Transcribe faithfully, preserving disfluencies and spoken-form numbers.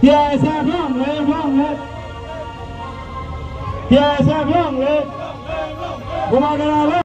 Yes, I'm wrong, man, wrong, man. Yes, I'm wrong, man. Come on, get out.